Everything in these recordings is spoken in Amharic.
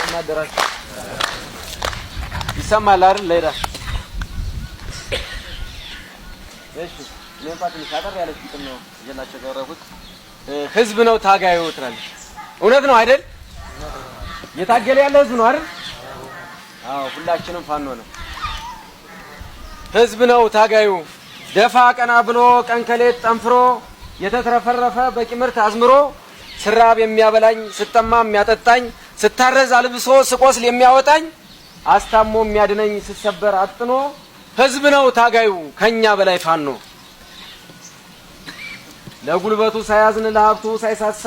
ሰላም አደራችሁ። ይሰማል አይደል? ሌላ እሺ፣ እኔ እንኳን ትንሽ አጠር ያለች ግጥም ነው ይዤላቸው የቀረብኩት። ህዝብ ነው ታጋዩ ትላለች። እውነት ነው አይደል? እየታገለ ያለ ህዝብ ነው አይደል? አዎ፣ ሁላችንም ፋኖ ነው። ህዝብ ነው ታጋዩ ደፋ ቀና ብሎ ቀን ከሌት ጠንፍሮ የተትረፈረፈ በቂ ምርት አዝምሮ ስራብ የሚያበላኝ፣ ስጠማ የሚያጠጣኝ፣ ስታረዝ አልብሶ፣ ስቆስል የሚያወጣኝ፣ አስታሞ የሚያድነኝ፣ ስሰበር አጥኖ ህዝብ ነው ታጋዩ ከኛ በላይ ፋኖ። ለጉልበቱ ሳያዝን ለሀብቱ ሳይሳሳ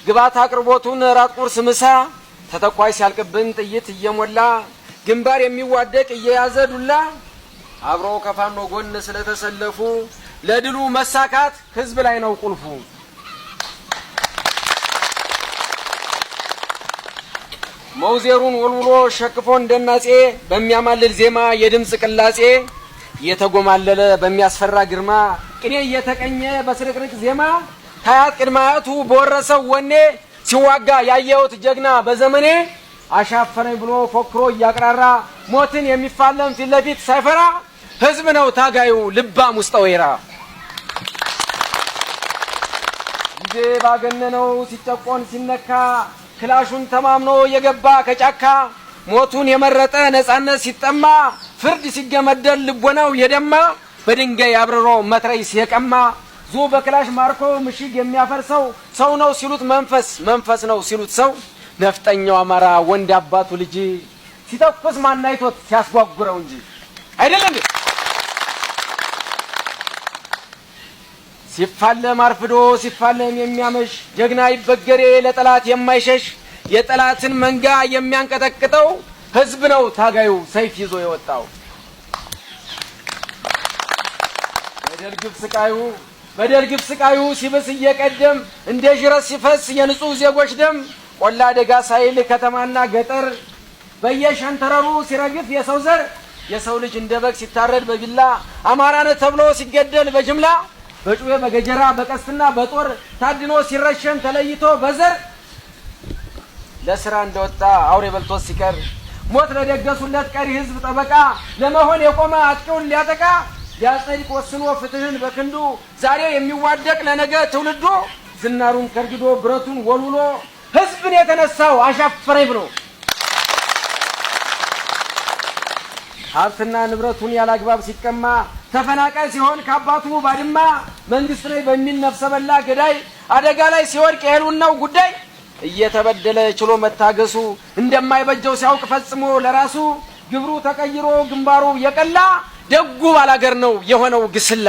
ግብዓት አቅርቦቱን ራት ቁርስ ምሳ ተተኳሽ ሲያልቅብን ጥይት እየሞላ ግንባር የሚዋደቅ እየያዘ ዱላ አብሮ ከፋኖ ጎን ስለተሰለፉ ለድሉ መሳካት ህዝብ ላይ ነው ቁልፉ። መውዜሩን ወልውሎ ሸክፎ እንደናጼ በሚያማልል ዜማ የድምፅ ቅላጼ እየተጎማለለ በሚያስፈራ ግርማ ቅኔ እየተቀኘ በስርቅርቅ ዜማ ከአያት ቅድመ አያቱ በወረሰው ወኔ ሲዋጋ ያየሁት ጀግና በዘመኔ አሻፈረኝ ብሎ ፎክሮ እያቅራራ ሞትን የሚፋለም ፊት ለፊት ሳይፈራ ህዝብ ነው ታጋዩ ልባም ውስጠ ወይራ። ጊዜ ባገነነው ሲጨቆን ሲነካ ክላሹን ተማምኖ የገባ ከጫካ ሞቱን የመረጠ ነጻነት ሲጠማ ፍርድ ሲገመደል ልቦናው የደማ በድንጋይ አብርሮ መትረይስ የቀማ ዙ በክላሽ ማርኮ ምሽግ የሚያፈርሰው ሰው ነው ሲሉት መንፈስ፣ መንፈስ ነው ሲሉት ሰው ነፍጠኛው አማራ ወንድ አባቱ ልጅ ሲተኩስ ማናይቶት ሲያስጓጉረው እንጂ አይደል እንዴ? ሲፋለም አርፍዶ ሲፋለም የሚያመሽ ጀግና ይበገሬ ለጠላት የማይሸሽ የጠላትን መንጋ የሚያንቀጠቅጠው ህዝብ ነው ታጋዩ ሰይፍ ይዞ የወጣው። በደል ግፍ ስቃዩ በደል ግፍ ስቃዩ ሲብስ እየቀደም እንደ ጅረት ሲፈስ የንጹህ ዜጎች ደም ቆላ ደጋ ሳይል ከተማና ገጠር በየሸንተረሩ ሲረግፍ የሰው ዘር የሰው ልጅ እንደ በግ ሲታረድ በቢላ አማራ ነህ ተብሎ ሲገደል በጅምላ በጩቤ በገጀራ በቀስትና በጦር ታድኖ ሲረሸን ተለይቶ በዘር ለስራ እንደወጣ አውሬ በልቶት ሲቀር ሞት ለደገሱለት ቀሪ ህዝብ ጠበቃ ለመሆን የቆመ አጥቂውን ሊያጠቃ ሊያጸድቅ ወስኖ ፍትህን በክንዱ ዛሬ የሚዋደቅ ለነገ ትውልዱ ዝናሩን ከርግዶ ብረቱን ወልውሎ ህዝብን የተነሳው አሻፈረኝ ብሎ ሀብትና ንብረቱን ያላግባብ ሲቀማ ተፈናቃይ ሲሆን ከአባቱ ባድማ መንግስት ነኝ በሚል ነፍሰ በላ ገዳይ አደጋ ላይ ሲወድቅ የህልውናው ጉዳይ እየተበደለ ችሎ መታገሱ እንደማይበጀው ሲያውቅ ፈጽሞ ለራሱ ግብሩ ተቀይሮ ግንባሩ የቀላ ደጉ ባላገር ነው የሆነው ግስላ።